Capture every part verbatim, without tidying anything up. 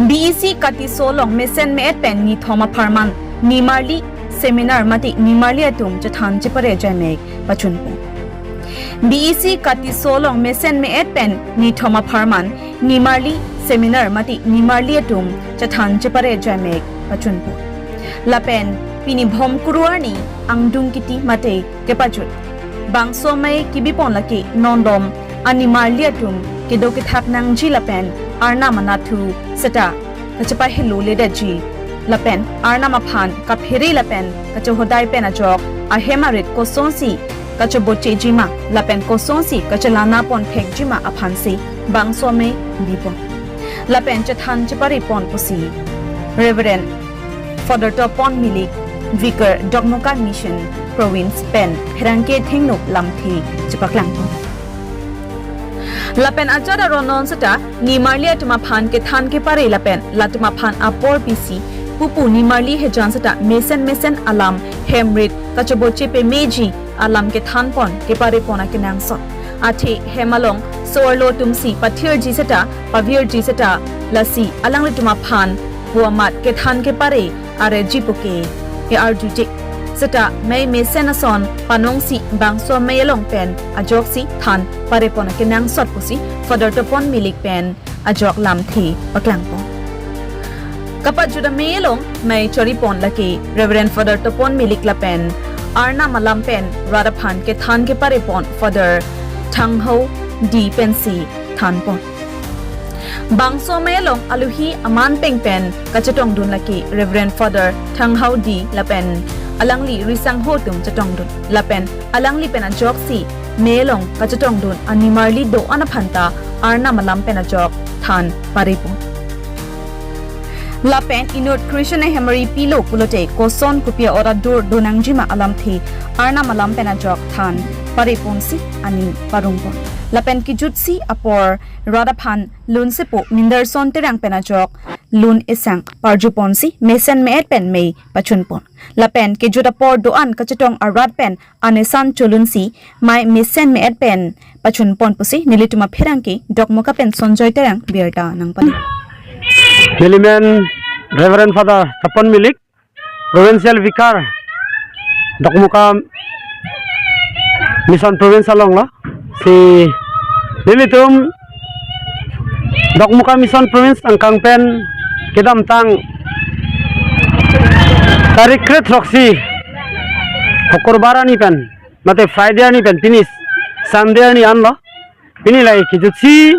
B E C Katiso along mesen me-et pen nithom apharman nimarli seminar mate nimarli atum chethan chepare ajaimek pachunpon. B E C Katiso along mesen me-et pen nithom apharman nimarli seminar mate nimarli atum chethan chepare ajaimek pachunpon. Lapen pini Bhomkuru arni angdung kiti mate kepajut bangso amei kebipon lake non dom animarli atum kedo kethak nangji lapen Arnam anatthu seta kachepahelo ledetji lapen Arnam aphan kaphere lapen kachohodai pen ajok ahem arit kosonsi kachobochejima lapen kosonsi kachelanapon thekjima aphansi bangso amei bipon lapen chethan cheparepon pusi Reverend Father Topon Milik, Vicar Dokmoka Mission Province pen pherangke thingnuk lamthe chepaklangpon. Lapen ajat aron non seta nimarli atum aphan kethan kepare lapen latum aphan apor pisi pupu nimarli hejan seta mesen mesen alam hem rit kachoboche pemeji alam kethanpon keparepon akenangsot. Athe hem along so-arlo atumsi pathirji seta pavirji seta lasi alanglitum aphan pu amat kethan kepare areji puke ke arjuje. Seta mei mesen ason panongsi bangso amei along pen ajoksi than parepon akenangsot pusi Father Topon Milik pen ajok lamthe paklangpon. Kapajut amei along mei choripon lake Reverend Father Topon Milik lapen Arnam alam pen rat aphan kethan keparepon Father Thanghau D pensi thanpon. Bangso amei along aluhi aman peng pen kachetongdun lake Reverend Father Thanghau D lapen alangli risangho atum chetongdun lapen alangli pen ajoksi mei along kachetongdun animarli do-an aphanta Arnam alam pen ajok than parepon. Lapen inut Christian ahem aripilo pulote koson kopi a-ora dur do nangjima alamthe Arnam alam pen ajok than pareponsi aning parongpon. Lapen kejutsi apor rat aphan lunsepo Minderson Terang pen ajok lun esang parjuponsi mesen me-et pen mei pachunpon. Lapen kejut apor do-an kachetong arat pen anesan cholunsi mei mesen me-et pen pachunpon pusi nelitum apherangke Dokmoka pen Sonjoy Terang birta nangpali. Nelimen Reverend Father Topon Milik, Provincial Vicar, Dokmoka Mission Province along lo. Si nelitum Dokmoka Mission Province angkang pen kedamtang tarik kre-throksi Hokurbar arni pen mate Friday arni pen pini Sunday arni anlo. Pini lahei kejutsi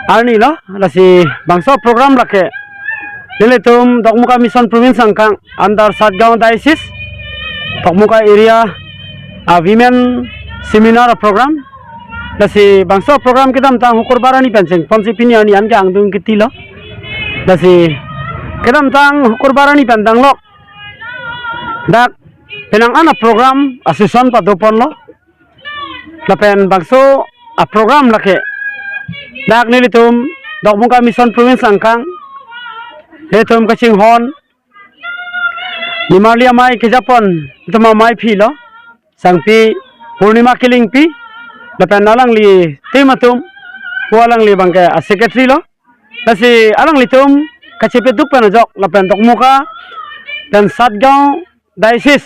arni lo, lasi bangso program lake nelitum Dokmoka Mission Province angkang under Satgaon Diocese, Dokmoka area, a women seminar program. Lasi bangso program kedamtang Hokurbar arni pen chengponsi pini arni an ke angdung kiti lo. Lasi kedamtang Hokurbar arni pen danglok dak penang an a program asuson padoponlo. Lapen bangso a program lake dak nelitum Dokmoka Mission Province angkang, nelitum kachinghon nimarli amei kejapon atum ameiphi lo, sangpi Purnima Killingpi, lapen alangli team atum, pu alangli abangke a secretary lo. Lasi alanglitum kachepeduk pen ajok lapen Dokmoka pen Satgaon Diocese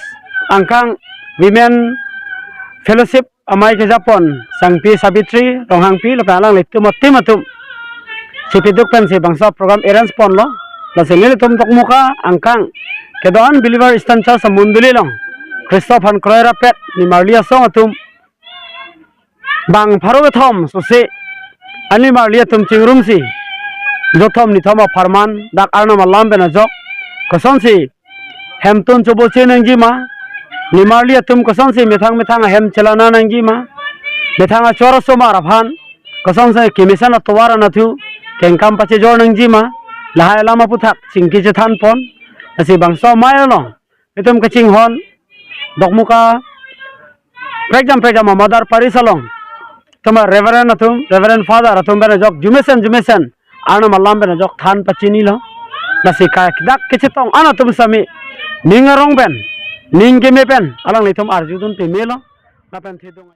angkang Women Fellowship amei kejapon sangpi Savitri Ronghangpi lapen alanglitum a team atum chepeduk pensi bangso program arrange ponlo. Lasi nelitum Dokmoka angkang kedo-an believer Eastern Church amondoli along Khristo aphan kroirapet nimarli asong atum bang pharo kethom sose animarli atum chingrumsi jothom nithom apharman dak Arnam alam pen ajok kosonsi hemtun choboche nangjima, nimarli atum kosonsi methang methang ahem chelana nangjima, methang achor asomar aphan kosonsi kemesen atovar anatthu kengkam pachejor nangjima, lahai alam aphuthak chingki chethanpon. Lasi bangso amei along itum kachinghon Dokmoka prekjam prekjam a mother parish along tuma Reverend atum, Reverend Father atum pen ajok jumesen jumesen Arnam alam pen ajok than pachinilo. Lasi ka dak kechetong an atum sami ning arong pen ning keme pen alanglitum arjudun pemelo. Lapen thedung